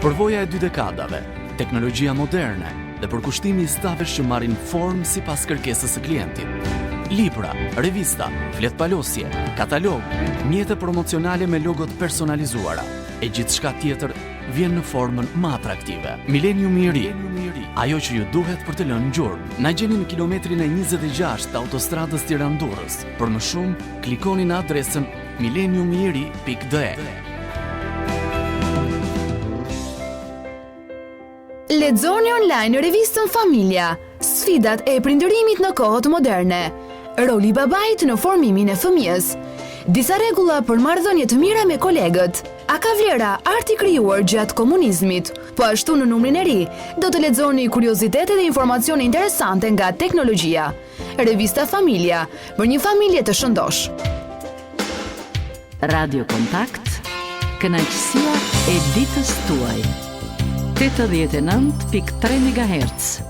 Përvoja e dy dekadave, teknologjia moderne dhe përkushtimi i stafesh që marrin formë sipas kërkesës së klientit. Libra, revista, fletëpalosje, katalog, mjete promocionale me logo të personalizuara e gjithçka tjetër vjen në formën më atraktive. Mileniumi i ri, ajo që ju duhet për të lënë gjurmë. Na gjeni në kilometrin e 26 të autostradës Tiranë-Durrës. Për më shumë, klikoni në adresën mileniumiiri.de. Lexoni online revistën Familja, sfidat e prindërimit në kohët moderne, roli i babait në formimin e fëmijës, disa rregulla për marrëdhënie të mira me kolegët, a ka vlera arti i krijuar gjatë komunizmit, po ashtu në numrin e ri, do të lexoni kuriozitete dhe informacione interesante nga teknologjia. Revista Familja, për një familje të shëndoshë. Radio Kontakt, kënaqësia e ditës tuaj. 89.3 MHz.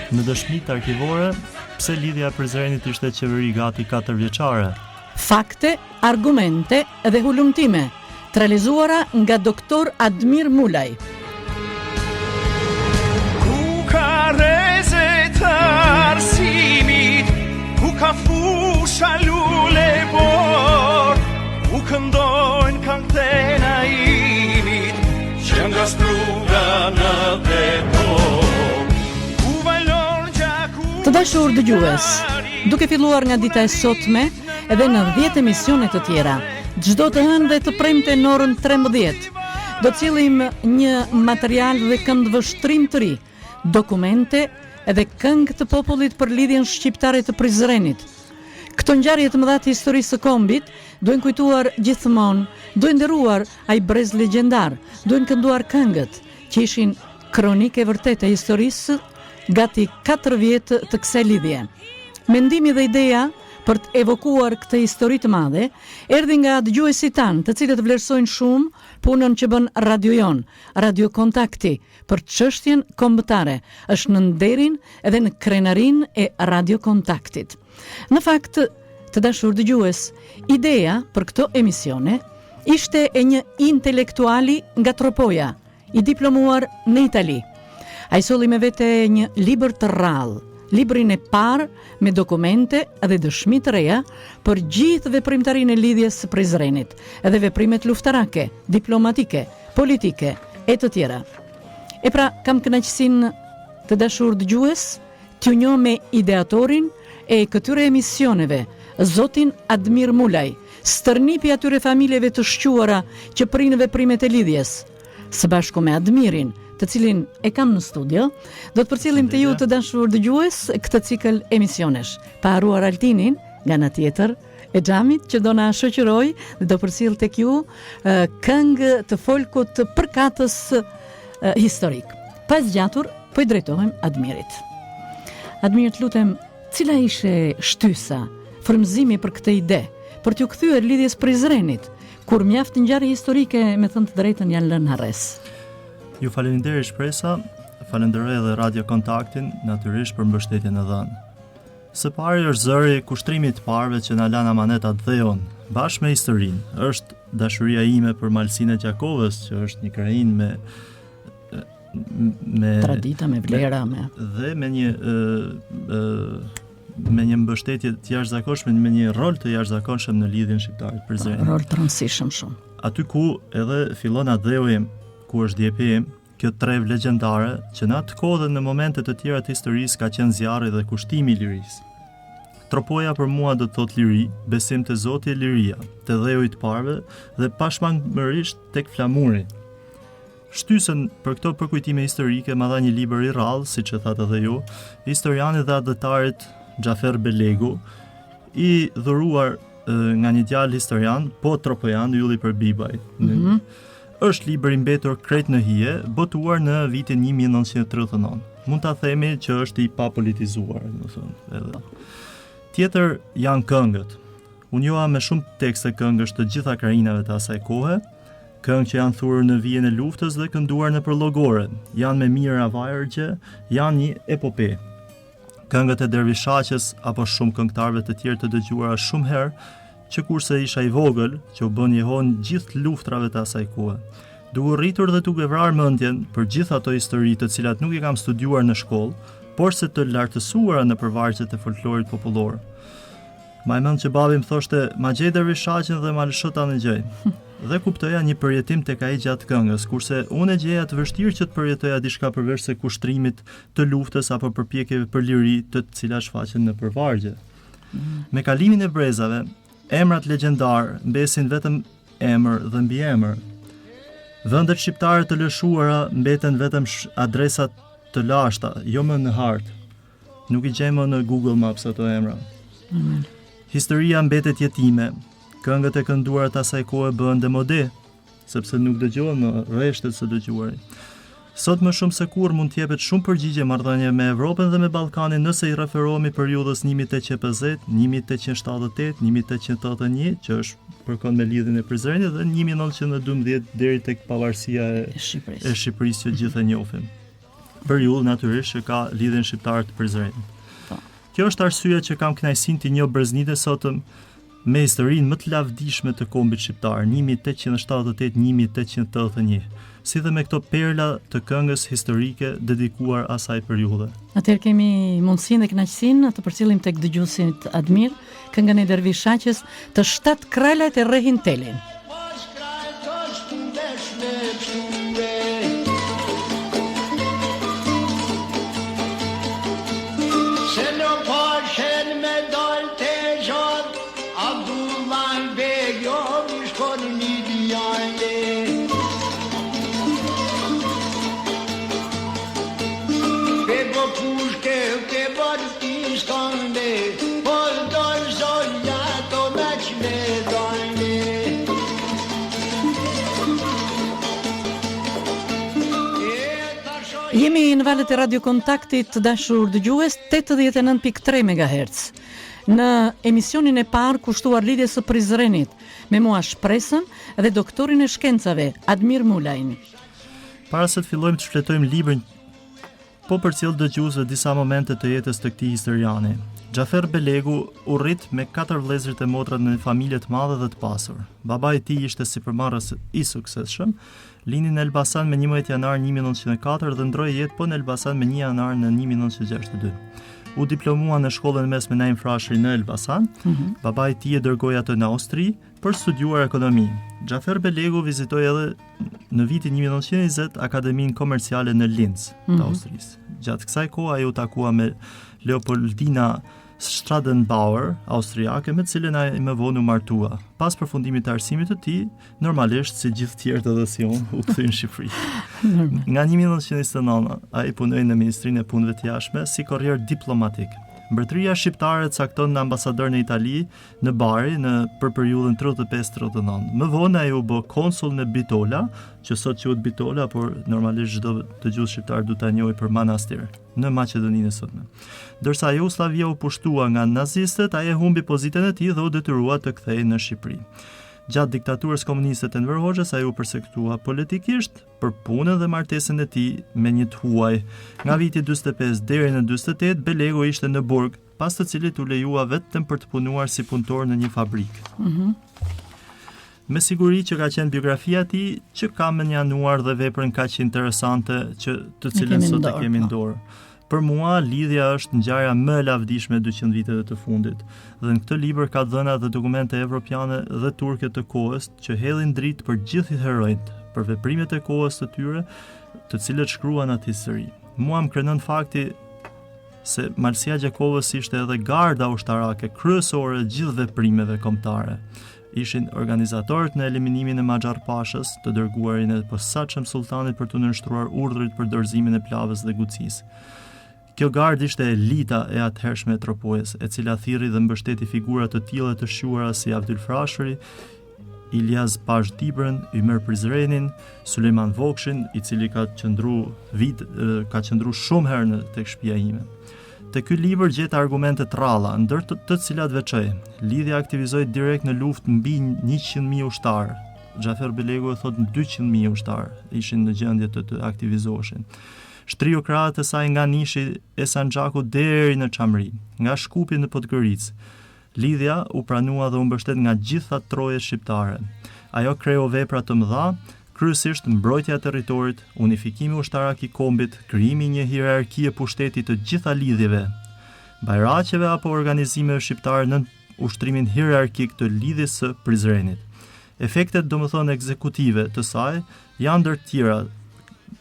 Në dëshmitë arkivore, pse Lidhja e Prizrenit ishte qeveri gati 4 vjeçare? Fakte, argumente dhe hulumtime, të realizuara nga Doktor Admir Mulaj. Ku ka rreze të arsimit, ku ka fusha lule borë, ku këndojnë këngët e Naimit, që nga Struga në Tetovë, ku valon gjaku Të dashur dëgjues, duke filluar nga dita e sotme edhe në 10 emisione të tjera, çdo të hënë dhe të premte në orën 13, do të sjellim një material dhe këndvështrim të ri, dokumente edhe këngë të popullit për Lidhjen Shqiptare të Prizrenit. Këto ngjarje të mëdha të historisë së kombit duhen kujtuar gjithmonë, duhen nderuar ai brez legjendar, duhen kënduar këngët, që ishin kronikë e vërtetë e historisë gati 4 vjet të kësaj lidhje. Mendimi dhe ideja për të evokuar këtë histori të madhe erdhi nga dëgjuesit tanë, të cilët vlerësojnë shumë punën që bën radio jonë, Radio Kontakti, për çështjen kombëtare, është në nderin edhe në krenarinë e Radio Kontaktit. Në fakt, të dashur dëgjues, ideja për këto emisione ishte e një intelektuali nga Tropoja, i diplomuar në Itali. Ai solli me vete një libër të rrallë, librin e parë me dokumente dhe dëshmi të reja për gjithë veprimtarinë e Lidhjes së Prizrenit, edhe veprimet luftarake, diplomatike, politike e të tjera. E pra, kam kënaqësinë të dashur dëgjues, t'ju njoh me ideatorin e këtyre emisioneve, zotin Admir Mulaj, stërnipi i atyre familjeve të shquara që prinë veprimet e lidhjes. Së bashku me Admirin, të cilin e kam në studio, do të përcjellim te ju të dashur dëgjues këtë cikël emisionesh. Pa harruar Altinin, nga ana tjetër, e xhamit që do na shoqërojë dhe do përcjellë tek ju këngë të folkut përkatës historik. Pa zgjatur, po i drejtohem Admirit. Admir, të lutem, cila ishte shtysa, frymëzimi për këtë ide, për t'iu kthyer lidhjes Prizrenit, kur mjaft ngjarje historike, me thënë të drejtën, janë lënë harresë. Ju faleminderit Shpresa, falenderoj edhe Radio Kontaktin, natyrisht për mbështetjen e dhënë. Së pari është zëri kushtrimi i të parëve që na lanë amanet atdheun, bashkë me historinë. Është dashuria ime për Malësinë e Gjakovës, që është një krahinë me me tradita, me vlera, me dhe me një ë ë me një mbështetje të jashtëzakonshme, me një rol të jashtëzakonshëm në lidhjen shqiptare të Prizrenit. Rol të rëndësishëm shumë. Aty ku edhe fillon atdheu im, ku është djepi im, Kjo trevë legjendare, që në atë kohë dhe në momente të tjera të historisë ka qenë zjarri dhe kushtimi i lirisë. Tropoja për mua do të thotë liri, besim te Zoti e liria, te dheu i të parëve dhe pashmangmërisht tek flamuri. Shtysën për këto përkujtime historike ma dha një libër i rrallë, siç e thatë edhe ju, historianit dhe atdhetarit Xhaferr Belegu, i dhuruar nga një djalë historian, po tropojan, Ylli Përbibaj. Mm -hmm. Është libër i mbetur krejt në hije, botuar në vitin 1939. Mund ta themi që është i papolitizuar, domethënë, edhe. Po. Tjetër janë këngët. U njoha me shumë tekste këngësh të gjitha krahinave të asaj kohe, këngë që janë thurur në vijën e luftës dhe kënduar nëpër llogore, janë me mijëra vargje, janë një epope. Këngët e Dervish Shaqës apo shumë këngëtarëve të tjerë të dëgjuara shumë herë, që kurse isha i vogël, që u bënë jehonë gjithë luftrave të asaj kohe. Duke u rritur dhe duke vrarë mendjen për gjithë ato histori të cilat nuk i kam studiuar në shkollë, porse të lartësuara nëpër vargjet e folklorit popullor. Maj mend që babi më thoshte, ma gjej Dervish Shaqën dhe ma lësho ta dëgjoj. Dhe kuptoja një përjetim tek ai gjatë këngës, kurse unë e gjeja të vështirë që të përjetoja diçka përveç se kushtrimit të luftës apo përpjekjeve për liri të cilat shfaqen nëpër vargje. Me kalimin e brezave, emrat legjendarë mbesin vetëm emër dhe mbiemër. Vendet shqiptare të lëshuara mbeten vetëm adresa të lashta, jo më në hartë. Nuk i gjej më në Google Maps ato emra. Mm. Historia mbetet jetime. Këngët e kënduara të asaj kohe bëhen demode, sepse nuk dëgjohen më, rreshtet së dëgjuari. Sot më shumë se kurrë mund të jepet shumë përgjigje marrëdhënieve me Evropën dhe me Ballkanin nëse i referohemi periudhës 1850, 1878, 1881, që është përkon me lidhjen e Prizrenit dhe 1912 deri tek pavarësia e Shqipërisë, e Shqipërisë që gjithë e njohim. Periudhë natyrisht që ka lidhjen shqiptare të Prizrenit. Po. Kjo është arsyeja që kam kënaqësinë të njoh breznitë e sotëm me historinë më të lavdishme të kombit shqiptar, 1878-1881, si dhe me këto perla të këngës historike dedikuar asaj periudhe. Atëherë kemi mundësinë dhe kënaqësinë të përcjellim tek dëgjuesit Admir këngën e Dervish Shaqës të shtatë krajlat e rrehin telin. Jemi në valët e Radio Kontaktit të dashur dëgjues 89.3 MHz. Në emisionin e parë kushtuar lidhjes së Prizrenit me mua Shpresën dhe doktorin e shkencave Admir Mulajn. Para se të fillojmë të shfletojmë librin Po përcjell dëgjuesve disa momente të jetës të këtij historiani. Xhaferr Belegu u rrit me katër vëllezërit e motrat në një familje të madhe dhe të pasur. Babai i tij ishte sipërmarrës i suksesshëm, lindi në Elbasan me 11 janar 1904 dhe ndërroi jetë po në Elbasan me 1 janar në 1962. U diplomua në shkollën e mesme Naim Frashëri në Elbasan. Mm -hmm. Babai i tij e dërgoi atë në Austri për të studiuar ekonomi. Xhaferr Belegu vizitoi edhe në vitin 1920 Akademinë Komerciale në Linz të mm -hmm. Austrisë. Gjatë kësaj kohe ai u takua me Leopoldina Stradenbauer, austriake, me të cilën ai më vonë u martua. Pas përfundimit të arsimit të tij, normalisht si gjithë tjerët edhe si unë, u kthye në Shqipëri. Nga 1929 ai punoi në Ministrinë e Punëve të Jashtme si korrier diplomatik. Mbretëria shqiptare e cakton ambasador në Itali në Bari në për periudhën 35-39. Më vonë ai u bë konsull në Bitola, që sot quhet Bitola, por normalisht çdo dëgjues shqiptar duhet ta njohë për Manastir, në Maqedoninë e sotme. Ndërsa Jugosllavia u pushtua nga nazistët, ai e humbi pozitën e tij dhe u detyrua të kthehej në Shqipëri. Gjatë diktaturës komuniste të Enver Hoxhës, ai u persekutua politikisht për punën dhe martesën e tij me një të huaj. Nga viti 45 deri në 48, Belegu ishte në burg, pas të cilit u lejua vetëm për të punuar si punëtor në një fabrikë. Mm -hmm. Me siguri që ka qenë biografia e tij që ka mënjanuar dhe veprën kaq interesante që të cilën sot e kemi në po. dorë. Për mua, lidhja është ngjarja më e lavdishme e 200 viteve të fundit. Dhe në këtë libër ka dhëna dhe dokumente evropiane dhe turke të kohës që hedhin dritë për gjithë heronjtë, për veprimet e kohës të tyre, të cilët shkruan atë histori. Mua më krenon fakti se Malësia e Gjakovës ishte edhe garda ushtarake kryesore e gjithë veprimeve kombëtare. Ishin organizatorët në eliminimin e Maxharr Pashës, të dërguarin e posaçëm sulltanit për t'u nënshtruar urdhrit për dorëzimin e Plavës dhe Gucisë. Kjo gardë ishte elita e atëhershme e Tropojës, e cila thirri dhe mbështeti figura të tilla të shquara si Avdyl Frashëri, Iljaz Pashë Dibrën, Ymer Prizrenin, Sulejman Vokshin, i cili ka qëndru vit ka qëndru shumë herë në tek shtëpia ime. Te ky libër gjeta argumente të rralla, ndër të, të cilat veçoj. Lidhja aktivizoi direkt në luftë mbi 100.000 ushtarë. Xhafer Belegu e thotë 200.000 ushtarë ishin në gjendje të, të aktivizoheshin. Shtriu krahët e saj nga Nishi e Sanxhaku deri në Çamëri, nga Shkupi në Podgoricë. Lidhja u pranua dhe u mbështet nga gjitha trojet shqiptare. Ajo kreu vepra të mëdha, kryesisht mbrojtja e territorit, unifikimi ushtarak i kombit, krijimi i një hierarkie pushteti të gjitha lidhjeve, bajraqeve apo organizimeve shqiptare nën ushtrimin hierarkik të Lidhjes së Prizrenit. Efektet, domethënë ekzekutive të saj, janë ndër të tjera,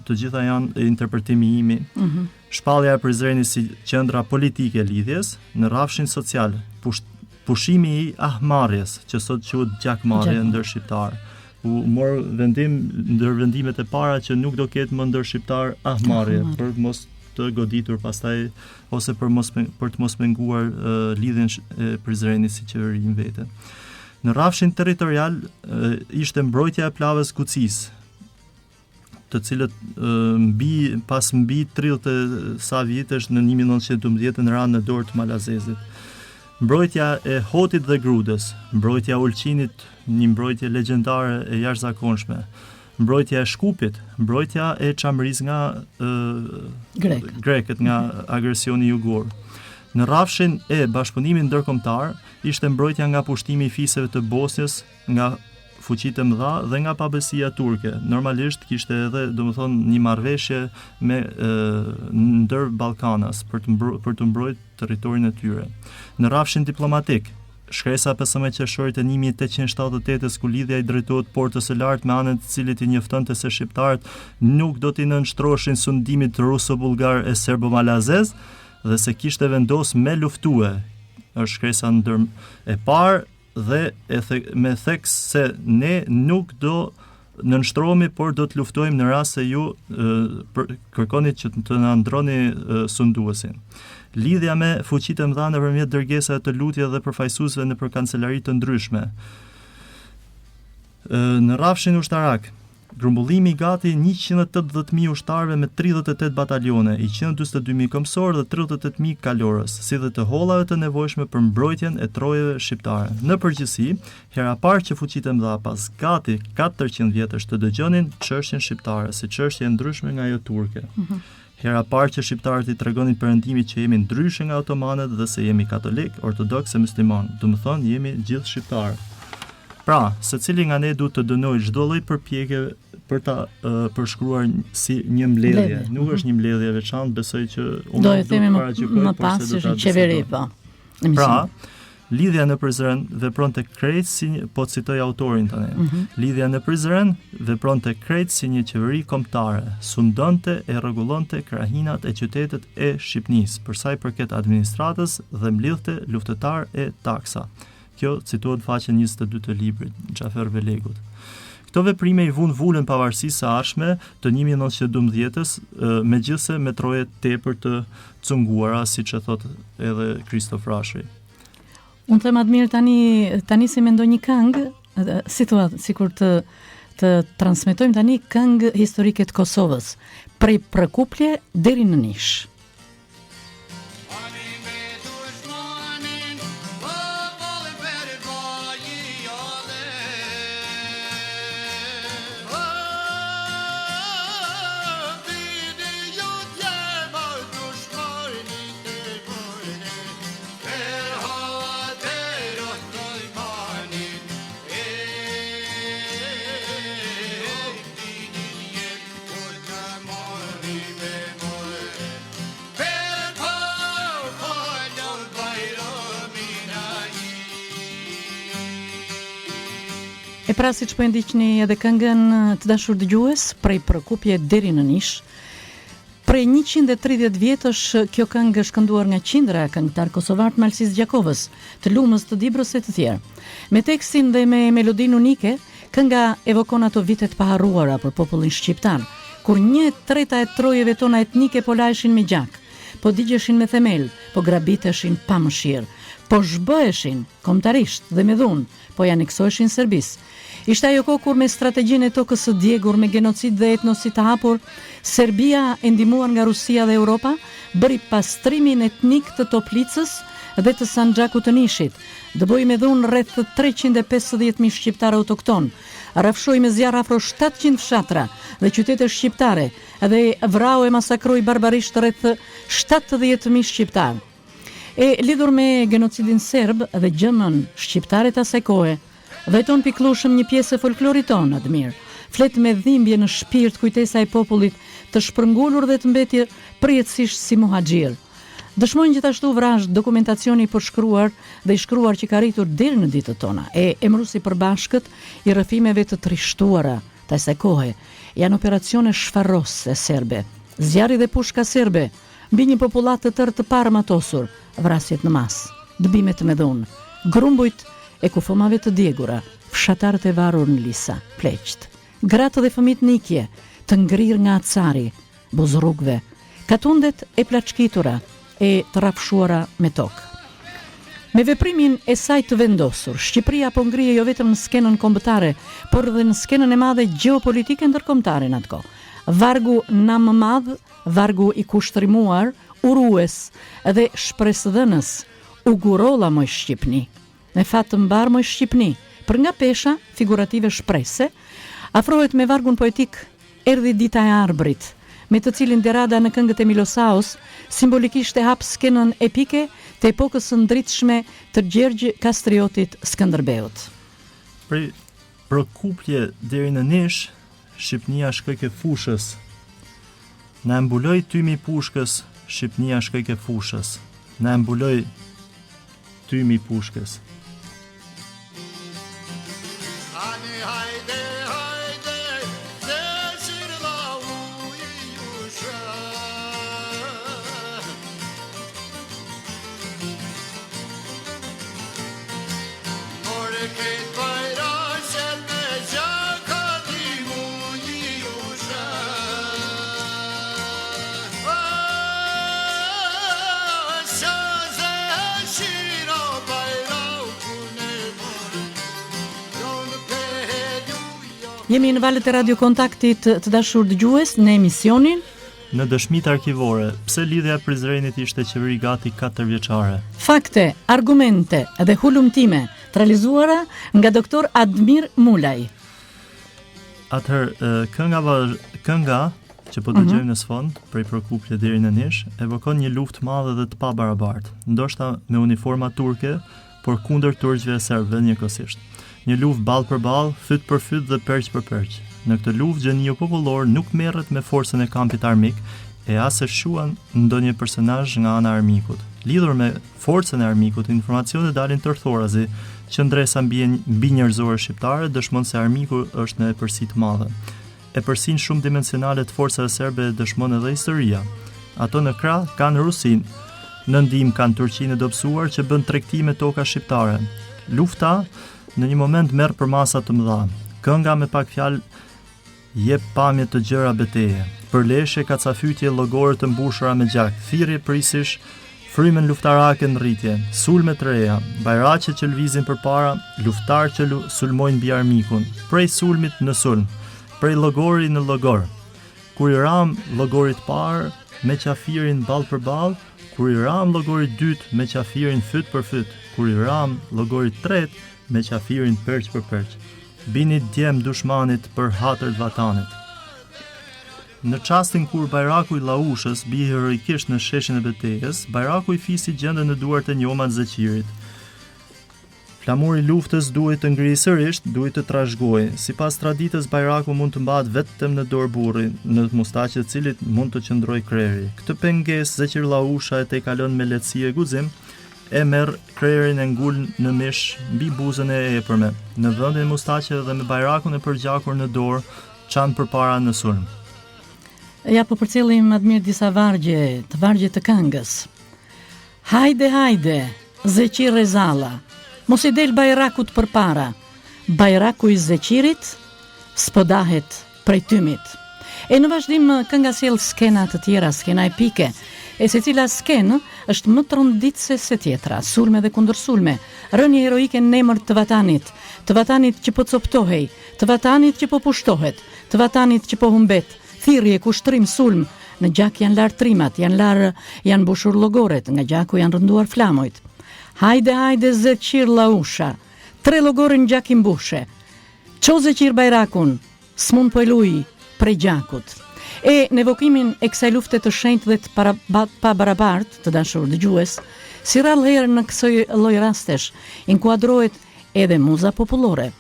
të gjitha janë interpretimi imi. Mm -hmm. Shpallja e Prizrenit si qendra politike e lidhjes në rrafshin social, push, pushimi i ahmarrjes, që sot quhet gjakmarrje ndër shqiptarë. U mor vendim ndër vendimet e para që nuk do ketë më ndër shqiptarë ahmarrje, për mos të goditur pastaj ose për mos për të mos penguar uh, lidhjen e Prizrenit si qeveri në vete. Në rrafshin territorial ishte mbrojtja e Plavës Gucisë, të cilët mbi pas mbi 30 e sa vitesh në 1912 ranë në dorë të malazezit. Mbrojtja e Hotit dhe Grudës, mbrojtja e Ulqinit, një mbrojtje legjendare e jashtëzakonshme, mbrojtja e Shkupit, mbrojtja e Çamërisë nga e, Grekët. grekët nga agresioni jugor. Në rrafshin e bashkëpunimit ndërkombëtar, ishte mbrojtja nga pushtimi i fiseve të Bosnjës nga fuqitë e mëdha dhe nga pabesia turke. Normalisht kishte edhe, domethënë, një marrëveshje me e, ndër Ballkanas për të mbro, për të mbrojtur territorin e tyre. Në rrafshin diplomatik, shkresa e 15 qershorit të 1878-s ku lidhja i drejtohet Portës së Lartë me anën të cilit i njoftonte se shqiptarët nuk do t'i nënshtroheshin sundimit ruso-bullgar e serbo-malazez dhe se kishte vendos me luftue. Është shkresa ndër e parë dhe e the, me theks se ne nuk do nënshtrohemi, por do të luftojmë në rast se ju e, për, kërkoni që të na ndroni sunduesin. Lidhja me fuqitë e mëdha nëpërmjet dërgesave të lutjeve dhe përfaqësuesve nëpër kancelari të ndryshme. Në rrafshin ushtarak, Grumbullimi i gati 180.000 ushtarëve me 38 batalione, 142.000 këmbësorë dhe 38.000 kalorës, si dhe të hollave të nevojshme për mbrojtjen e trojeve shqiptare. Në përgjithësi, hera e parë që fuqitë e mëdha pas gati 400 vjetësh të dëgjonin çështjen shqiptare si çështje e ndryshme nga ajo turke. Mm -hmm. Hera e parë që shqiptarët i tregonin perëndimit që jemi ndryshe nga otomanët dhe se jemi katolikë, ortodoksë e myslimanë, domethënë jemi gjithë shqiptarë. Pra, secili nga ne duhet të dënojë çdo lloj përpjekje për ta uh, përshkruar si një mbledhje. Mbledhje. Nuk është një mbledhje e veçantë, besoj që unë do e themi më, më pas se është një qeveri, po. Pra, Lidhja në Prizren vepronte krejt si një, po citoj autorin tani. Mm -hmm. Lidhja në Prizren vepronte krejt si një qeveri kombëtare, sundonte e rregullonte krahinat e qytetet e Shqipnisë, për sa i përket administratës dhe mblidhte luftëtarë e taksa. Kjo citohet në faqen 22 të librit Xhafer Belegut. Këto veprime i vunë vulën pavarësisë së ardhshme të 1912-ës, megjithëse me troje tepër të cunguara, siç e thotë edhe Kristo Frashëri. Unë them Admir tani ta nisim me ndonjë këngë, si thua, sikur të të transmetojmë tani këngë historike të Kosovës, prej Prokuplje deri në Nish. E pra siç po e ndiqni edhe këngën të dashur dëgjues, prej Prokupje deri në Nish, prej 130 vjetësh kjo këngë është kënduar nga qindra këngëtarë kosovarë të Malësisë së Gjakovës, të Lumës, të Dibrës e të tjerë. Me tekstin dhe me melodinë unike, Kënga evokon ato vite të paharruara për popullin shqiptar, kur një e treta e trojeve tona etnike po laheshin me gjak. po digjeshin me themel, po grabiteshin pa mëshirë, po zhbëheshin kombëtarisht dhe me dhunë, po i aneksoheshin Serbisë. Ishte ajo kohë kur me strategjinë e tokës së djegur me genocid dhe etnocid të hapur, Serbia e ndihmuar nga Rusia dhe Europa bëri pastrimin etnik të Toplicës dhe të Sanxhakut të Nishit, dëboi me dhunë rreth 350.000 shqiptarë autoktonë, rrafshoi me zjarr afro 700 fshatra dhe qytete shqiptare dhe vrau e masakroi barbarisht rreth 70.000 shqiptarë. E lidhur me genocidin serb dhe gjëmën shqiptare të asaj kohe, vajton pikëllueshëm një pjesë e folklorit tonë, Admir. Flet me dhimbje në shpirt kujtesa e popullit të shpërngulur dhe të mbetur përjetësisht si muhaxhir. Dëshmojnë gjithashtu vrazhdë dokumentacioni i përshkruar dhe i shkruar që ka arritur deri në ditët tona, e emëruesi i përbashkët i rrëfimeve të trishtuara të asaj kohe janë operacione shfarosëse serbe, zjarri dhe pushka serbe, Mbi një popullatë të tërë të paarmatosur, vrasjet në masë, dëbimet me dhunë, grumbujt e kufomave të djegura, fshatarët e varur në lisa, pleqtë, gratë dhe fëmijët në ikje, të ngrirë nga acari, buzë rrugëve, katundet e plaçkitura e të rrafshuara me tokë. Me veprimin e saj të vendosur, Shqipëria po ngrihej jo vetëm në skenën kombëtare, por dhe në skenën e madhe gjeopolitike ndërkombëtare në atë kohë. Vargu namëmadh Vargu i kushtërimuar, urues dhe shpresëdhënës, U gurolla moj Shqipni. Me fat të mbarë moj Shqipni, për nga pesha figurative shprese, afrohet me vargun poetik Erdhi dita e Arbrit, me të cilin De Rada në këngët e Milosaos simbolikisht e hap skenën epike të epokës së ndritshme të Gjergj Kastriotit Skënderbeut. Prej Prokuplje deri në Nish, Shqipnia shkojke fushës. Na e mbuloi tymi i pushkës, Shqipnia shkojke fushës. Na e mbuloi tymi i pushkës. Jemi në valët e Radio Kontaktit të dashur dëgjues në emisionin Në dëshmitë arkivore, pse Lidhja e Prizrenit ishte qeveri gati katërvjeçare? Fakte, argumente dhe hulumtime të realizuara nga doktor Admir Mulaj. Atëherë, kënga kënga që po mhm. dëgjojmë mm -hmm. në sfond, prej Prokuplje deri në Nish, evokon një luftë të madhe dhe të pabarabartë, ndoshta me uniforma turke, por kundër turqve e serbëve njëkohësisht. Një luftë ballë për ballë, fyt për fyt dhe perq për perq. Në këtë luftë gjeniu popullor nuk merret me forcën e kampit armik e as e shquan ndonjë personazh nga ana e armikut. Lidhur me forcën e armikut, informacionet dalin tërthorazi, qëndresa mbinjerëzore shqiptare dëshmon se armiku është në epërsi të madhe. Epërsinë shumëdimensionale të forcave serbe e dëshmon edhe historia. Ato në krah kanë Rusinë, në ndihmë kanë Turqinë e dobësuar që bën tregti me toka shqiptare. Lufta në një moment merr përmasa të mëdha. Kënga me pak fjalë jep pamje të gjera beteje. Përleshje, kacafytje, llogore të mbushura me gjak, thirrje prijësish, Frymën luftarake në rritje, sulme të reja, bajraqe që lëvizin përpara, luftëtarë që sulmojnë mbi armikun, prej sulmit në sulm, prej llogori në llogor. Kur i ramë llogorit parë, me qafirin ballë për ballë, kur i ramë llogorit dytë, me qafirin fyt për fyt, kur i ramë llogorit tretë, me qafirin perq për perq. Bini djem dushmanit për hatër të vatanit. Në çastin kur bajraku i Llaushës bie heroikisht në sheshin e betejës, bajraku i fisit gjendet në duart e njoma të Zeqirit. Flamuri i luftës duhej të ngrihej sërish, duhej të trashëgohej. Sipas traditës, bajraku mund të mbahet vetëm në dorë burri, në mustaqe të cilit mund të qëndrojë krehri. Këtë pengesë Zeqir Llausha e tejkalon me lehtësi e guxim, e merr krehrin e ngul në mish mbi buzën e epërme, në vendin e mustaqeve dhe me bajrakun e përgjakur në dorë, Çan përpara në sulm. Ja po përcjellim Admir disa vargje, të vargje të këngës. Hajde, hajde, Zeqir Rezalla, mos i del bajrakut përpara. Bajraku i Zeqirit s'po dahet prej tymit. E në vazhdim kënga sjell skena të tjera, skena epike. E secila skenë është më tronditëse se tjetra, sulme dhe kundërsulme, rënie heroike në emër të vatanit, të vatanit që po copëtohej, të vatanit që po pushtohet, të vatanit që po humbet, thirrje, kushtrim, sulm, në gjak janë larë trimat, janë larë, janë mbushur llogoret, nga gjaku janë rënduar flamujt. Hajde, hajde, Zeqir Llausha, tre llogore në gjak i mbushe. Ço Zeqir bajrakun, S'mund po e luj prej gjakut. E në evokimin e kësaj lufte të shenjtë dhe të para, pabarabartë, të dashur dëgjues, si rrallë herë në kësoj lloj rastesh, inkuadrohet edhe muza popullore.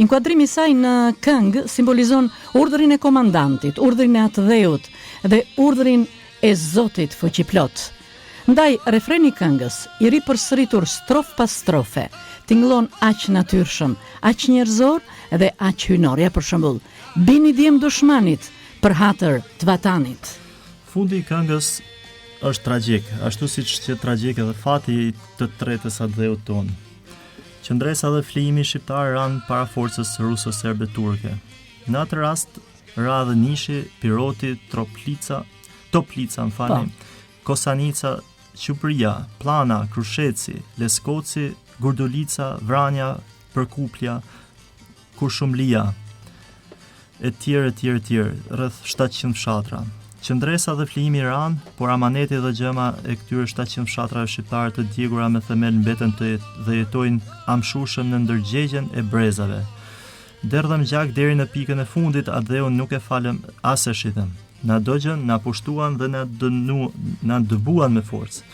Inkuadrimi i saj në këngë simbolizon urdhrin e komandantit, urdhrin e atdheut dhe urdhrin e Zotit fuqiplotë. Ndaj, refreni i këngës, i ripërsëritur strofë pas strofe, tingëllon aq natyrshëm, aq njerëzor dhe aq hyjnor. Ja për shembull, Bini djem dushmanit, për hatër të vatanit. Fundi i këngës është tragjik, ashtu siç qe tragjik edhe fati i të tretës atdheut tonë. Qëndresa dhe flijimi shqiptar ranë para forcës ruso-serbe-turke. Në atë rast ra edhe Nishi, Piroti, Troplica, Toplica, më falni, po. Kosanica, Qupria, Pllana, Krusheci, Leskoci, Gurdulica, Vranja, Përkuplja, Kurshumlia, e tjerë, e tjerë, e tjerë, rreth 700 fshatra. Qëndresa dhe flijimi ranë, por amaneti dhe gjëma e këtyre 700 fshatrave shqiptare të djegura me themel mbeten të dhe jetojnë amshushëm në ndërgjegjen e brezave. Derdhëm gjak deri në pikën e fundit, atdheun nuk e falëm as e shitëm. Na dogjën, na pushtuan dhe na dënu, na dëbuan me forcë.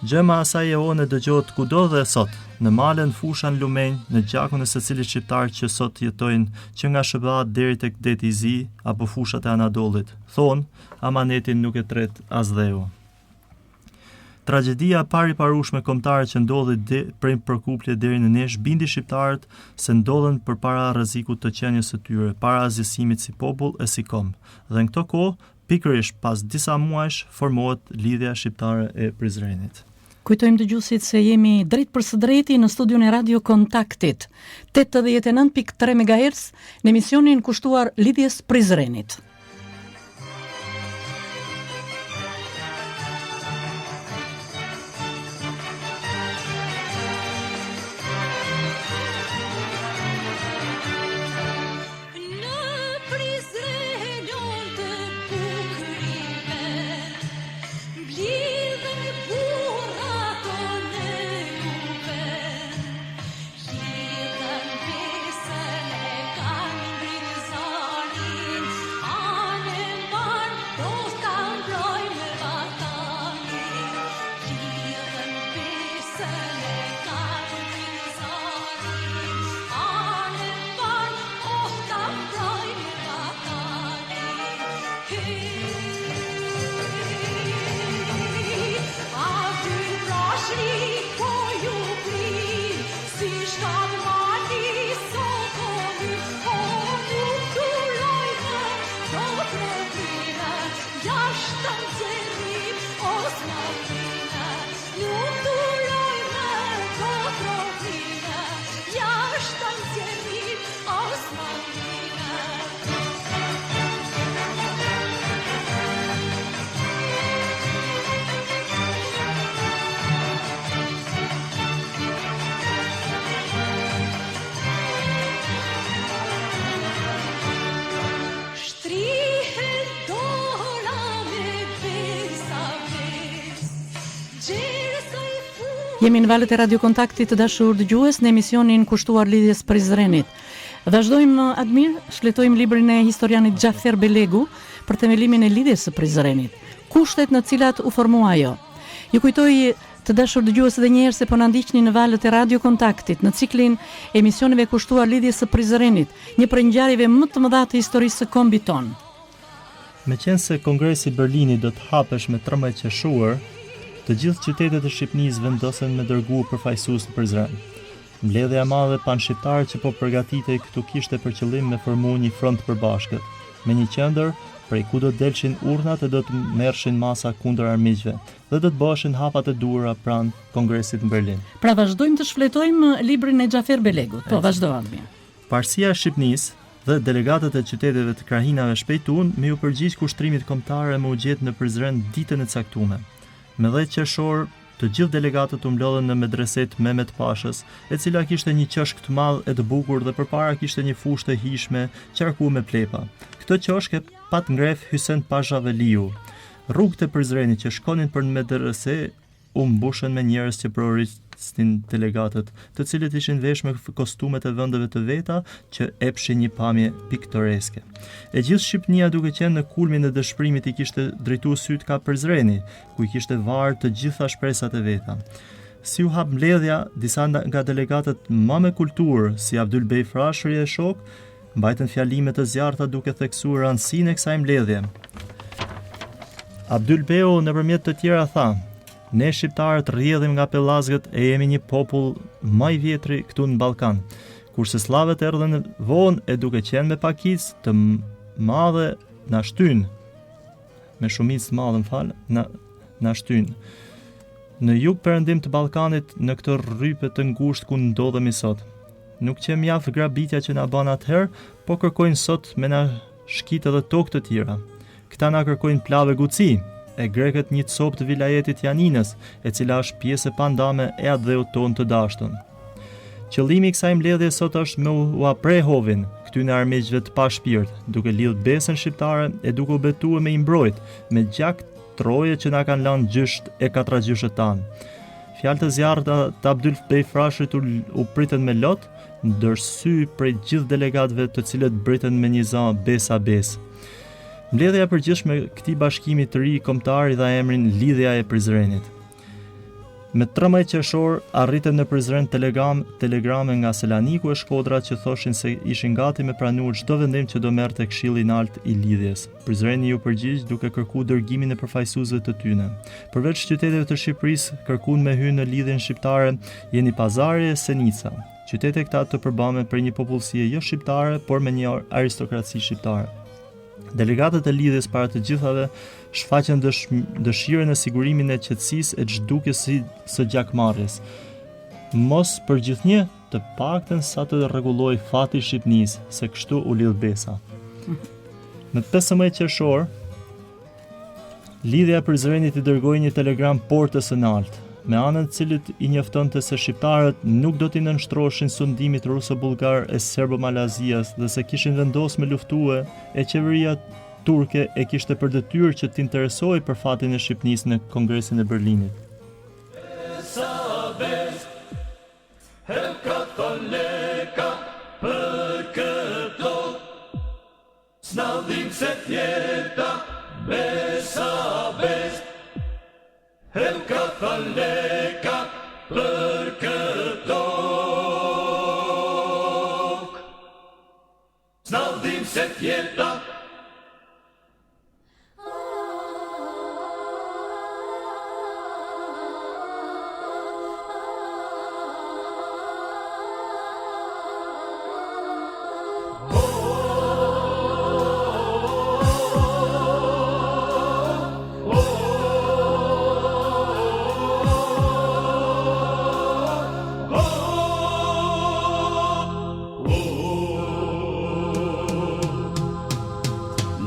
Gjëma e asaj jehone dëgjohet kudo dhe sot, në male, në fusha, në lumenj, në gjakun e secilit shqiptar që sot jetojnë që nga SHBA-të deri tek Deti i Zi apo fushat e Anadollit. Thonë, amanetin nuk e tret as dheu. Tragjedia e pariparueshme kombëtare që ndodhi de, prej Përkuplje deri në Nish bindi shqiptarët se ndodhen përpara rrezikut të qenies së tyre, para asgjësimit si popull e si komb. Dhe në këto kohë, pikërisht pas disa muajsh, formohet Lidhja Shqiptare e Prizrenit. Kujtojmë dëgjuesit se jemi drejtpërsëdrejti në studion e Radio Kontaktit, 89.3 MHz, në emisionin kushtuar Lidhjes Prizrenit. Jemi në valët e Radio Kontaktit të dashur dëgjues në emisionin kushtuar Lidhjes Prizrenit. Vazhdojmë Admir, shfletojmë librin e historianit Xhafer Belegu për themelimin e Lidhjes së Prizrenit. Kushtet në cilat u formua ajo. Ju kujtoj të dashur dëgjues edhe një herë se po na ndiqni në valët e Radio Kontaktit në ciklin e emisioneve kushtuar Lidhjes së Prizrenit, një prej ngjarjeve më të mëdha të historisë së kombit tonë. Meqenëse Kongresi i Berlinit do të hapesh me 13 qershor, të gjithë qytetet e Shqipnisë vendosën me dërgu përfaqësues në Prizren. Mbledhja e madhe panshqiptare që po përgatitej këtu kishte për qëllim me formu një front të përbashkët, me një qendër prej ku do të delshin urdhnat e do të merrshin masa kundër armiqve dhe do të bëheshin hapat e duhura pranë Kongresit në Berlin. Pra vazhdojmë të shfletojmë librin e Xhafer Belegut. Po, vazhdo Admir. Parësia e Shqipnisë. Dhe delegatët e qyteteve të krahinave shpejtun me iu përgjigj kushtrimit kombëtar e me u gjetë në Prizren ditën e caktume. Me 10 qershor, të gjithë delegatët u mblodhën në medrese të Mehmet Pashës, e cila kishte një qoshk të madh e të bukur dhe përpara kishte një fushë të hijshme qarku me plepa. Këtë qoshk e pat ngref Hysen Pasha Veliu. Rrugët e Prizrenit që shkonin për në medrese u mbushën me njerëz që brohorisnin delegatët, të cilët ishin veshë me kostumet e vendeve të veta që epshin një pamje piktoreske. E gjithë Shqipnia duke qenë në kulmin e dëshpërimit i kishte drejtuar sytë ka Prizreni, ku i kishte varë të gjitha shpresat e veta. Si u hap mbledhja, disa nga delegatët ma me kulturë, si Abdyl Bej Frashëri e shokë, Mbajtën fjalime të zjarrta duke theksuar rëndësinë e kësaj mbledhje. Abdyl Beu nëpërmjet të tjera tha: Ne shqiptarët rrjedhim nga pellazgët e jemi një popull ma i vjetri këtu në Ballkan. Kurse sllavët erdhën vonë e duke qenë me pakicë të madhe na shtynë. Me shumicë të madhe, më fal, na na shtynë. Në jug perëndim të Ballkanit, në këtë rrype të ngushtë ku ndodhemi sot. Nuk qe mjaft grabitja që na banë atëherë, po kërkojnë sot me na shkit edhe tokë të tjera. Këta na kërkojnë Plavë e Guci, e grekët një copë të vilajetit Janinës, e cila është pjesë e pandame e atdheut tonë të dashtun. Qëllimi i kësaj mbledhje sot është me ua pre hovin këtyne armiqve të pashpirt, duke lidhë besën shqiptare e duke u betue me i mbrojt, me gjak trojet që na kanë lanë gjysht e katragjyshët tanë. Fjalë të zjarrta të Abdyl Bej Frashërit u, u pritën me lot, ndër sy prej gjithë delegatëve të cilët britën me një za besa besë. Mbledhja e përgjithshme këtij bashkimi të ri kombëtar i dha emrin Lidhja e Prizrenit. Me 13 qershor arritën në Prizren telegram, telegrame nga Selaniku e Shkodra që thoshin se ishin gati me pranu çdo vendim që do merrte Këshilli i Naltë i Lidhjes. Prizreni iu përgjigj duke kërku dërgimin e përfaqësuesve të tyne. Përveç qyteteve të Shqipërisë, kërkun me hy në Lidhjen Shqiptare Jeni Pazari e Senica, qytete këta të përbame prej një popullsie jo shqiptare, por me një aristokraci shqiptare. Delegatët e lidhjes para të gjithave shfaqën dësh, dëshirën e sigurimin e qetësisë e zhdukjes së gjakmarrjes. Mos për gjithnjë, të paktën sa të rregullohej fati i Shqipnisë, se kështu u lidh besa. Në 15 qershor, Lidhja e Prizrenit i dërgoi një telegram Portës së Naltë, me anën të cilit i njoftonte se shqiptarët nuk do t'i nënshtroheshin sundimit ruso-bullgar e serbo-malazias dhe se kishin vendosë me luftue e qeveria turke e kishte për detyrë që t'interesohej për fatin e Shqipnisë në Kongresin e Berlinit. Besa besë Heu ka thanë Leka për këtë tokë S'na dhimset jeta Besa besë Heu ka thanë Leka për këtë tokë S'na dhimset jeta.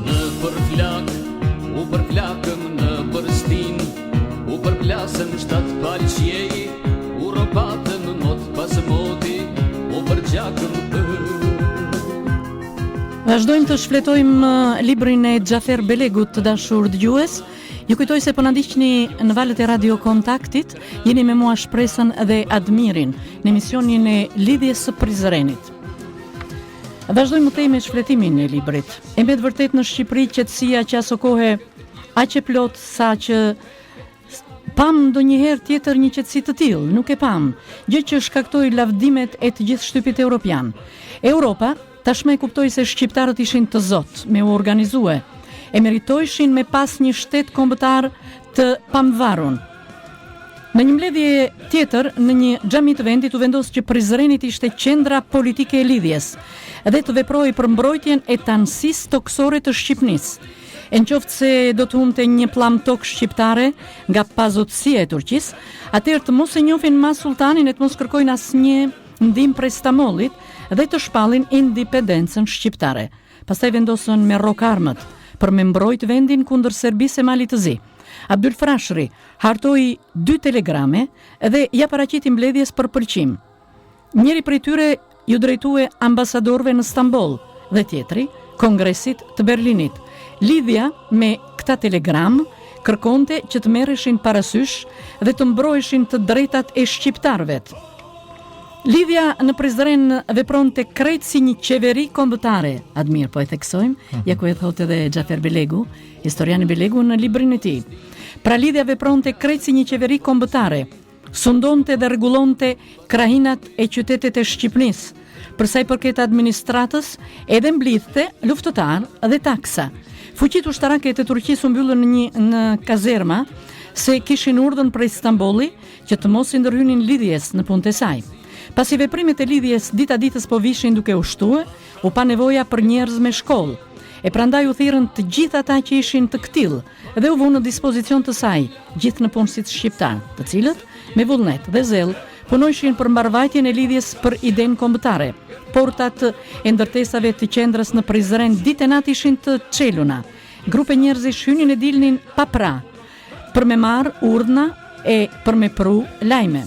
Nëpër flakë, u përplakëm nëpër stinë, u përplasëm shtatë palë qiej, u rropatëm mot pas moti, u përgjakëm Vazhdojmë të shfletojmë uh, librin e Xhafer Belegut të dashur dëgjues. Ju kujtoj se po na ndiqni në valët e Radio Kontaktit, jeni me mua Shpresën dhe Admirin në emisionin e Lidhjes së Prizrenit. Vazhdojmë më tej me shfletimin e librit. E me të vërtetë në Shqipëri qetësia qe asokohe aq e plotë sa që pamë ndonjëherë tjetër një qetësi të tillë, nuk e pamë, gjë që shkaktoi lavdimet e të gjithë shtypit europian. Europa tashmë e kuptoi se shqiptarët ishin të zotë me u organizue, e meritojshin me pas një shtet kombëtar të pamvarun. Në një mbledhje tjetër, në një xhami të vendit u vendos që Prizreni të ishte qendra politike e lidhjes dhe të veprohej për mbrojtjen e tanësisë tokësore të Shqipnisë. E në qoftë se do të humbte një pllamë tokë shqiptare nga pazotësia e Turqisë, atëherë të mos e njohin ma sulltanin e të mos kërkojnë asnjë ndihmë prej Stamollit. dhe të shpallin indipendencën shqiptare. Pastaj vendosën me rrok armët për me mbrojt vendin kundër Serbisë e Malit të Zi. Abdyl Frashëri hartoi dy telegrame dhe ia paraqiti mbledhjes për pëlqim. Njëri prej tyre iu drejtue ambasadorëve në Stamboll dhe tjetri Kongresit të Berlinit. Lidhja me këta telegram kërkonte që të merreshin parasysh dhe të mbroheshin të drejtat e shqiptarëvet. Lidhja në Prizren vepronte krejt si një qeveri kombëtare, Admir, po e theksojmë, mm -hmm. ja ku e thotë edhe Xhafer Belegu, historiani Belegu në librin e tij. Pra lidhja vepronte krejt si një qeveri kombëtare, Sundonte dhe rregullonte krahinat e qytetet e Shqipnisë. Për sa i përket administratës, edhe mblidhte luftëtarë dhe taksa. Fuqitë ushtarake të Turqisë u mbyllën në një në kazerma se kishin urdhën prej Stambolli që të mos i ndërhynin lidhjes në punët e saj. Pasi veprimet e lidhjes dita ditës po vishin duke u shtue, u pa nevoja për njerëz me shkollë. E prandaj u thirrën të gjithë ata që ishin të këtillë dhe u vunë në dispozicion të saj gjithë nëpunësit shqiptarë, të cilët, me vullnet dhe zell, punojshin për mbarëvajtjen e lidhjes për idenë kombëtare. Portat e ndërtesave të qendrës në Prizren ditë e natë ishin të çeluna. Grupe njerëzish hynin e dilnin pa pra, për me marrë urdhna e për me pru lajme.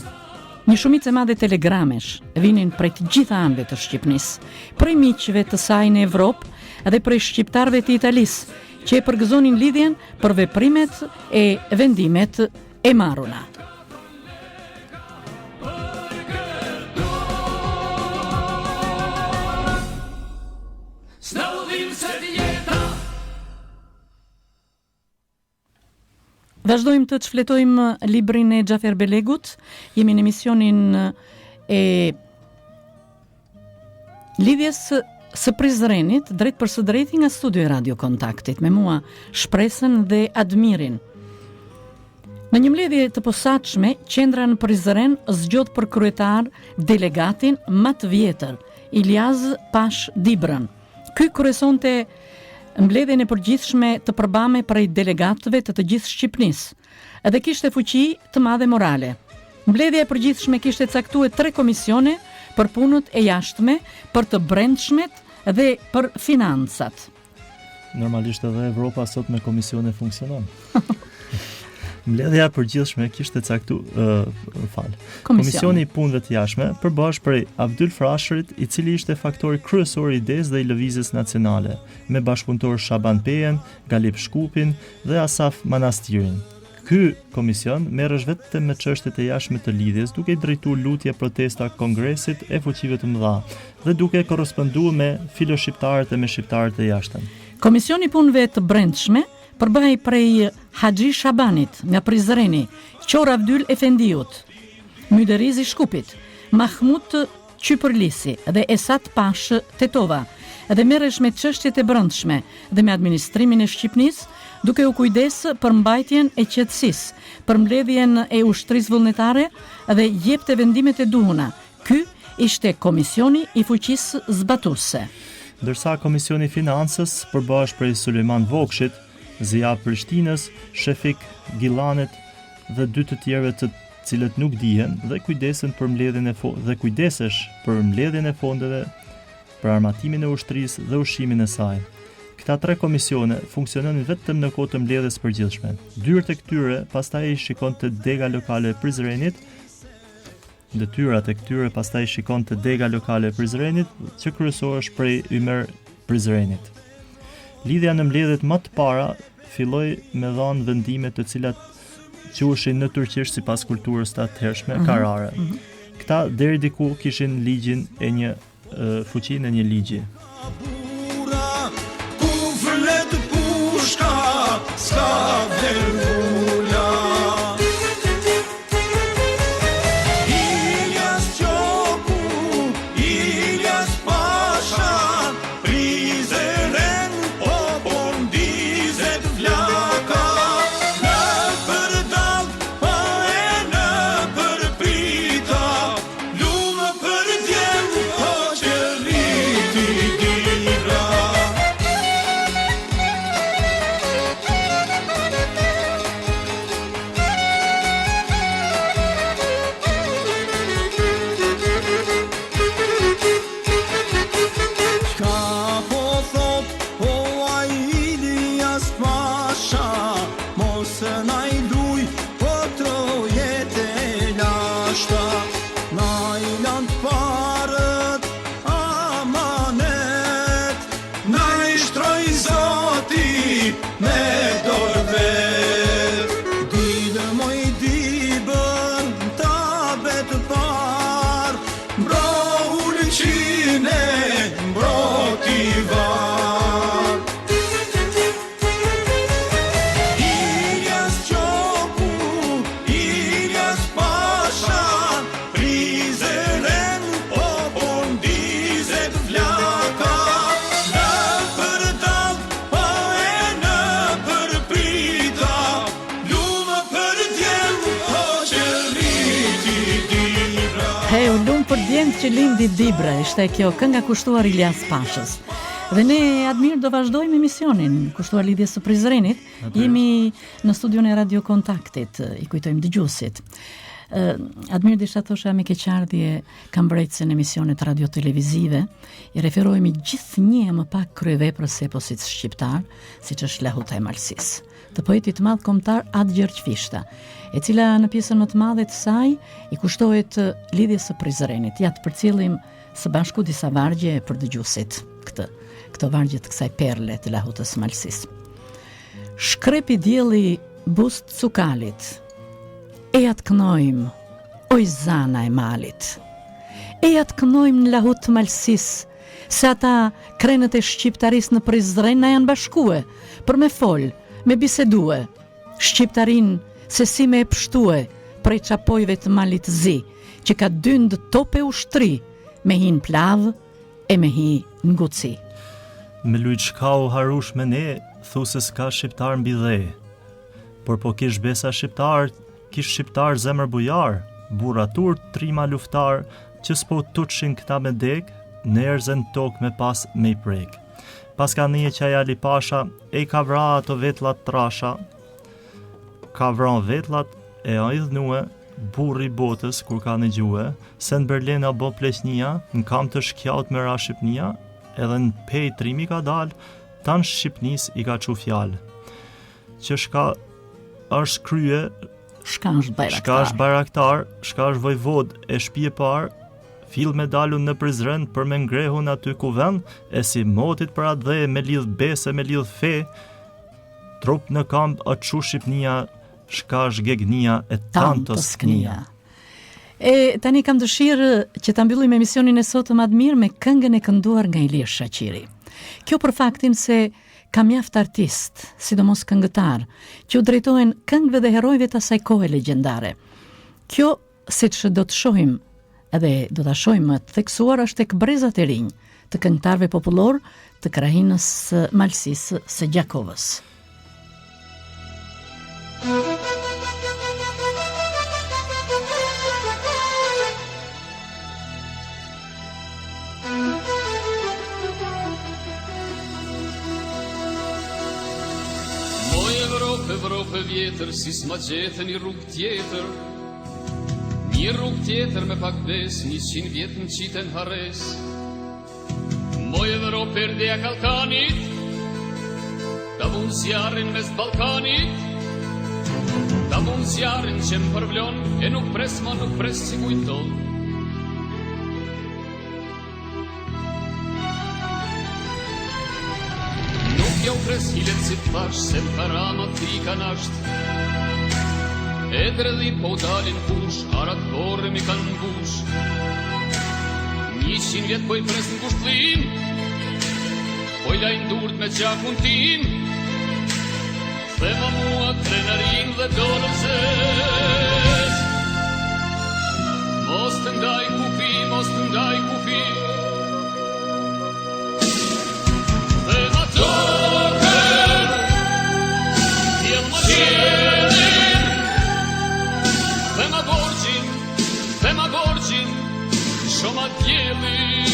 Një shumicë e madhe telegramesh vinin prej të gjitha anëve të Shqipnisë, prej miqve të saj në Evropë dhe prej shqiptarëve të Italisë, që e përgëzonin lidhjen për veprimet e vendimet e marruna. Vazhdojmë të çfletojmë librin e Xhafer Belegut. Jemi në emisionin e Lidhjes së Prizrenit drejtpërsëdrejti nga studio e Radio Kontaktit me mua Shpresën dhe Admirin. Në një mbledhje të posaçme, qendra në Prizren zgjodh për kryetar delegatin ma të vjetër, Iljaz Pashë Dibrën. Ky kryesonte mbledhjen e përgjithshme të përbame prej delegatëve të të gjithë Shqipnisë. Dhe kishte fuqi të madhe morale. Mbledhja e përgjithshme kishte caktue tre komisione për punët e jashtme, për të brendshmet dhe për financat. Normalisht edhe Evropa sot me komisione funksionon. Mbledhja e përgjithshme kishte caktu, uh, fal. Komisioni i punëve të jashtme përbëhesh prej Abdyl Frashërit, i cili ishte faktori kryesor i idesë dhe i lëvizjes nacionale, me bashkëpunëtor Shaban Pejën, Galip Shkupin dhe Asaf Manastirin. Ky komision merresh vetëm me çështjet e jashtme të lidhjes, duke i drejtu lutje protesta Kongresit e fuqive të mëdha dhe duke korrespondu me filoshqiptarët e me shqiptarët e jashtëm. Komisioni i Punëve të Brendshme përbëhej prej Haxhi Shabanit nga Prizreni, Qorr Avdyl Efendiut, myderriz i Shkupit, Mahmut Qypërlisi dhe Esat Pashë Tetova dhe merresh me çështjet e brendshme dhe me administrimin e Shqipnisë, duke u kujdes për mbajtjen e qetësisë, për mbledhjen e ushtrisë vullnetare dhe jepte vendimet e duhuna. Ky ishte komisioni i fuqisë zbatuese. Ndërsa Komisioni i Financës përbëhesh prej Sulejman Vokshit, Zija Prishtinës, Shefik Gillanit dhe dy të tjerëve të cilët nuk dihen dhe kujdesen për mbledhjen e dhe kujdesesh për mbledhjen e fondeve për armatimin e ushtrisë dhe ushqimin e saj. Këta tre komisione funksiononin vetëm në kohë të mbledhjes së përgjithshme. Dyert e këtyre pastaj i shikonte dega lokale e Prizrenit, detyrat e këtyre pastaj i shikonte dega lokale e Prizrenit, që kryesohesh prej Ymer Prizrenit. Lidhja në mbledhjet më të para filloi me dhanë vendime të cilat quheshin në turqisht sipas kulturës të atëhershme mm -hmm. karare. Mm -hmm. Këta deri diku kishin ligjin e një fuqinë e një ligji. Ku flet pushka, s'ka He, u lum për djemtë që lindi Dibra, ishte kjo kënga kushtuar Iljaz Pashës. Dhe ne, Admir, do vazhdojmë emisionin kushtuar lidhjes së Prizrenit. Jemi në studion e Radio Kontaktit, i kujtojmë dëgjuesit. Admir, desha të thosha me keqardhje kam vërejt se në emisionet radio-televizive, i referohemi gjithnjë e më pak kryeveprës së eposit shqiptar, siç është Lahuta e Malësisë. të poetit të madh kombëtar At Gjergj Fishta, e cila në pjesën më të madhe të saj i kushtohet lidhjes së Prizrenit. Ja të përcjellim së bashku disa vargje për dëgjuesit këtë, këto vargje të kësaj perle të Lahutës së Malësisë. Shkrepi dielli buzë Cukalit, eja të kënojmë, oj zana e malit. Eja të kënojmë në Lahutë të Malësisë, Se ata krenët e shqiptarisë në Prizren na janë bashkue, për me fol, me bisedue, shqiptarinë se si me e pshtue prej çapojve të Malit të Zi, që ka dyndë top e ushtri, me hi në Plavë e me hi në Guci. Me lujt shka u harush me ne, thu se s'ka shqiptar mbi dhe. Por po kish besa shqiptar, kish shqiptar zemër bujar, burra t'urt, trima luftar, që s'po tutshin këta me dek, n'erz e n'tokë me pas me i prek. Paska nije qaj Ali Pasha, e i ka vra ato vetllat trasha, ka vra vetllat e a idhnue, burri i botës kur ka nëgjue, se në Berlin a bo pleqnia, në kam të shkjaut me ra Shqipnia, edhe në Pejë trimi ka dalë, tanë Shqipnis i ka çu fjalë. Që shka është krye, Shka është bajraktar. Shka është bajraktar, shka është vojvod e shpi e parë, fill me dalun në Prizren për me ngrehun aty kuvend, e si motit për atdhe me lidh besë e me lidh fe, trup në kamb a çu Shqipnia, shka është Gegnia e tanë Tosknia. E tani kam dëshirë që ta mbyllim emisionin e sotëm Admir me këngën e kënduar nga Ilir Shaqiri. Kjo për faktin se Ka mjaft artistë, sidomos këngëtarë, që u drejtohen këngëve dhe herojve të asaj kohe legjendare. Kjo, siç do të shohim edhe do ta shohim më të theksuar është tek brezat e rinj të këngëtarëve popullorë të krahinës së Malësisë së Gjakovës. Moj Evropë, Evropë e vjetër, si s'ma gjete një rrugë tjetër Një rrugë tjetër me pak besë, 100 vjet më qite në harresë Moj Evropë, perdja e Kallkanit Ta vunë zjarrin mes Ballkanit Ta vunë zjarrin që më përvlon E nuk pres ma nuk pres si kujton Nuk jau pres hilet si thash Se më karama frika nasht E dredhi po dalin fush Arat borë m'i kanë mbush 100 vjet po i pres në ngushllim Po i lajnë durt me gjakun tim Kthema mua krenarinë dhe dorën zezë Mos të ndaj kufi, mos të ndaj kufi Kthema tokën Kthjellma qiellin Kthema borxhin, kthema borxhin Çoma diellin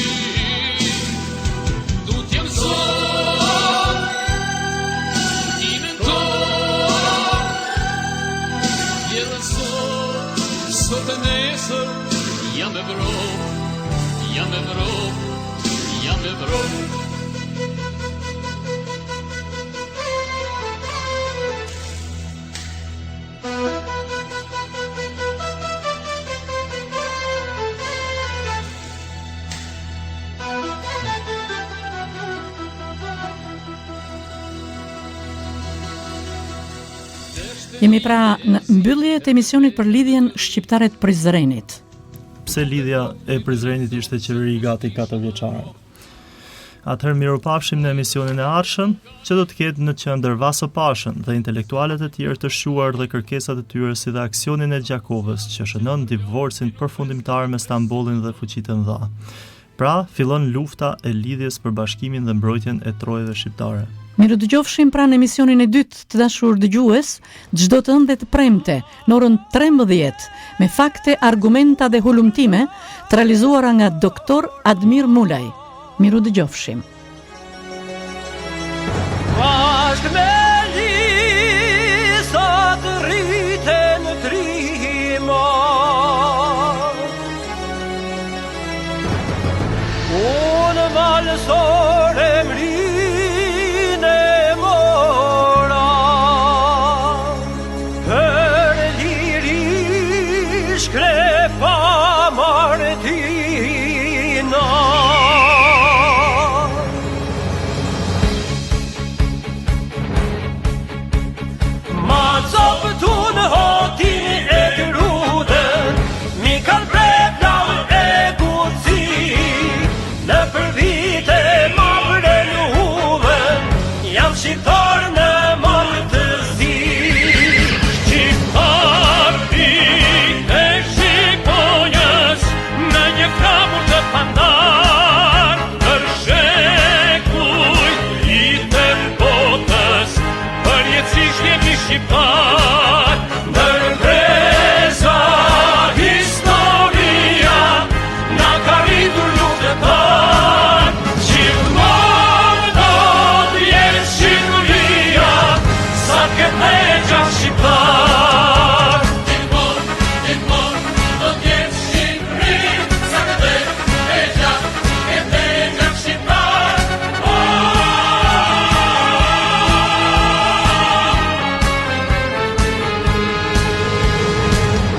Du t'jem sot Ime në tokë Djellë sot Sot e nesër Jam Evropë Jam Evropë Jam Evropë Jemi pra në mbyllje të emisionit për lidhjen shqiptare të Prizrenit. Pse lidhja e Prizrenit ishte qeveri gati 4 vjeçare? Atëherë mirupafshim në emisionin e ardhshëm, që do të ketë në qendër Vaso Pashën dhe intelektualët e tjerë të shquar dhe kërkesat e tyre si dhe aksionin e Gjakovës, që shënon divorcin përfundimtar me Stambollin dhe fuqitë e mëdha. Pra, fillon lufta e lidhjes për bashkimin dhe mbrojtjen e trojeve shqiptare. Mirudëgjofshim pra në emisionin e dytë të dashur dëgjues, çdo të hënë dhe të premte, në orën 13, me fakte, argumenta dhe hulumtime të realizuara nga Doktor Admir Mulaj. Mirudëgjofshim. Bashkë me lisat rriten trimat Unë malësor emrin e mora Për liri shkrepa Martina. Ma copëtun Hotin e Grudën, Mi kanë pre Plavë e Guci, Nëpër vite ma prenë udhën, Jam shqiptar në Mal të Zi. Shqiptar bijtë e shqiponjës, Në një flamur të pandar, Ndër shekuj i tërë botës, Përjetësisht jemi shqiptar. Ndër breza historia Na ka rritur luftëtar, Gjithmonë do të jetë Shqipëria, Sa të ketë dhe gjak shqiptar. Gjithmonë, gjithmonë do të jetë Shqipëri, Sa të ketë dhe gjak, ketë dhe gjak shqiptar.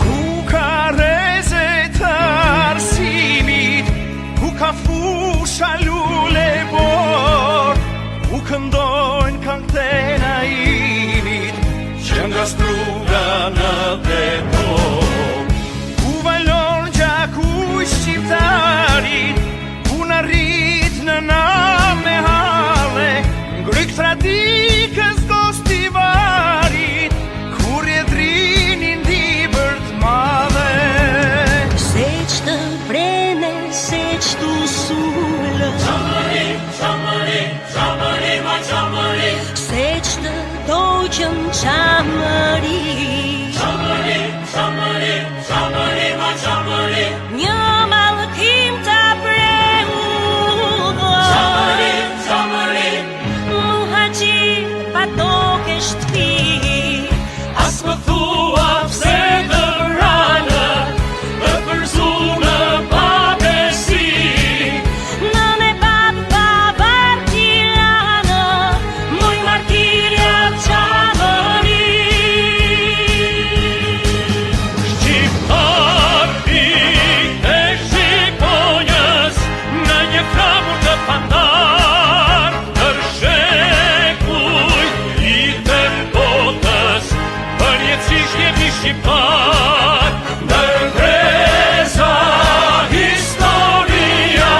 Ku ka rreze të arsimit, ku ka fusha lule borë, ku këndojnë këngët e Naimit, që nga Struga në Tetovë. Ku valon gjaku i shqiptarit, ku na rrit nëna me halle, n'grykë t'Radikës Gostivarit, ku rrjedh Drini n'Dibër t'madhe. Seç të prene, seç t'u sulë Çamëri, Çamëri, Çamëri, ma Çamëri, Seç të dogjën Çamëri Çamëri, Çamëri, Çamëri, ma Çamëri, Një mallkim ta preu Çamëri, Çamëri, Muhaxhir pa tokë e shtëpi As më thua pse të vranë, të përzunë pa besi. Nënë e babë pa varr t'i lanë Moj martirja Çamëri Shqiptar bijtë e shqiponjës, Në një flamur të pandar, Ndër shekuj i tërë botës, Përjetësisht jemi shqiptar. Ndër breza historia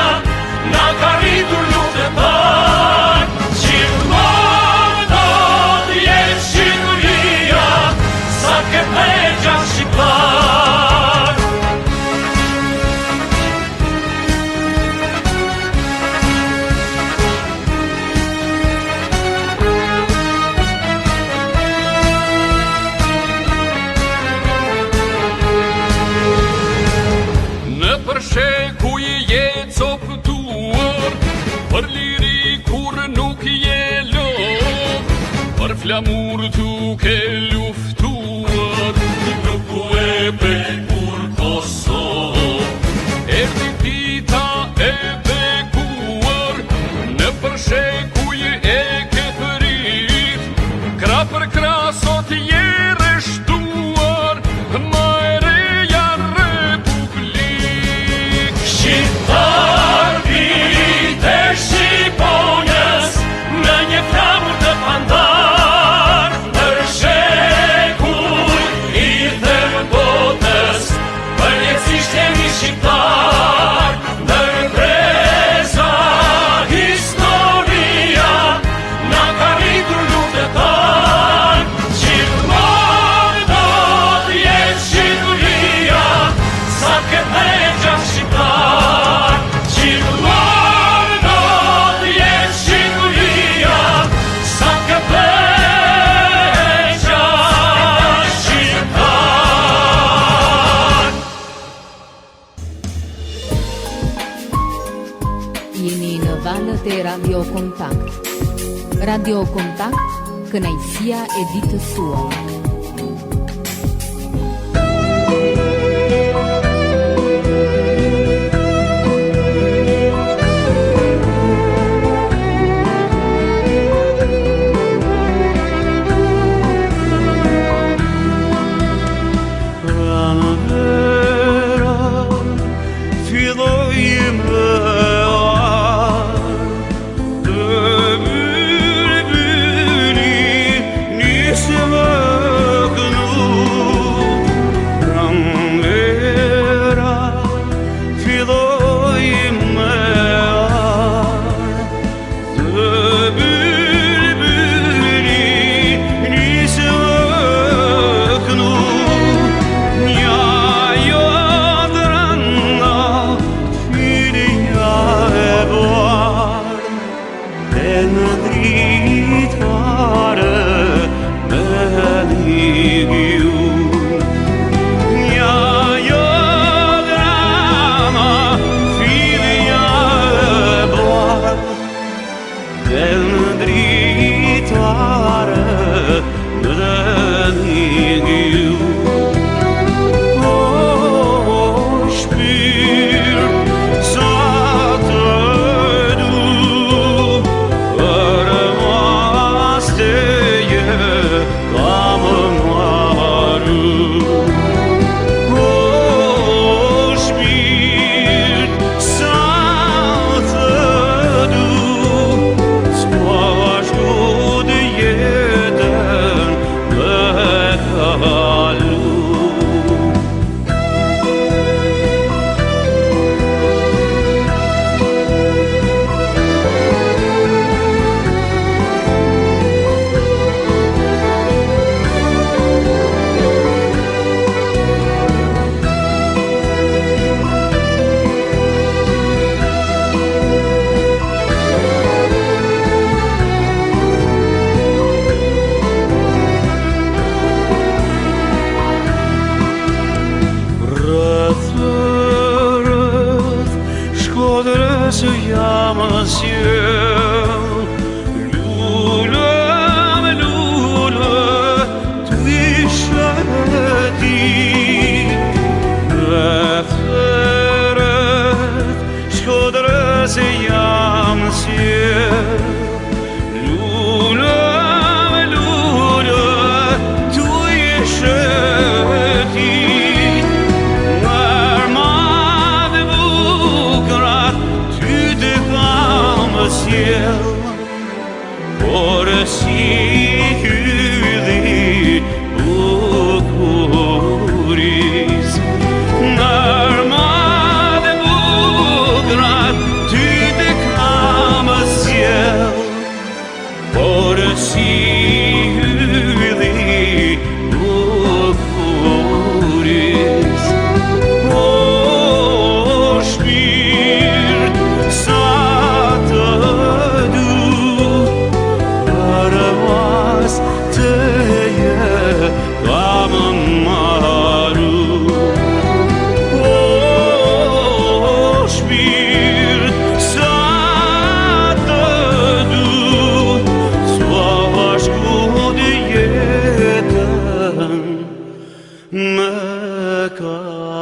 Na ka rritur luftëtar, Gjithmonë do të jetë Shqipëria, Sa të ketë dhe gjak shqiptar. Nëpër shekuj je copëtuar, Për liri kur nuk je lodh, Për flamur duke luftuar, Nuk u e pe kur Kosovë. Erdhi dita e bekuar, Nëpër shekuj e ke prit, Krah për krah sot je rreshtuar, Ma e reja republik. Shqiptar bijtë e shqiponjës, Në një flamur të pandar, Ndër shekuj. Radio Kontakt. Radio Kontakt, kënaqësia e ditës suaj. Pranvera filloi me ardh Dhe bylbyli nis me kënu Pranvera filloi me ardh Dhe bylbyli nis me kënu Nja jodrëna filja e bardh E në dritare me një Nja jodrëna filja e bardh E në dritare me një O, shpirt, sa të du, për mas teje kam maru. O, shpirt, sa të du, s'pashku dhe jetën me kalu. Rreth rreth Shkodrës jam sjell Lule me lule Të isheti Rreth rreth Shkodrës jam sjell Lule me lule Tu isheti Nërma dhe bukrat Ty të kam sjell Por si hylli bukuris Nërma dhe bukrat Ty të kam sjell Por si hylli bukuris O shpirt, sa të du Për mas teje kam maru O shpirt, sa të du S'pa bashku dhe jetën me kalu.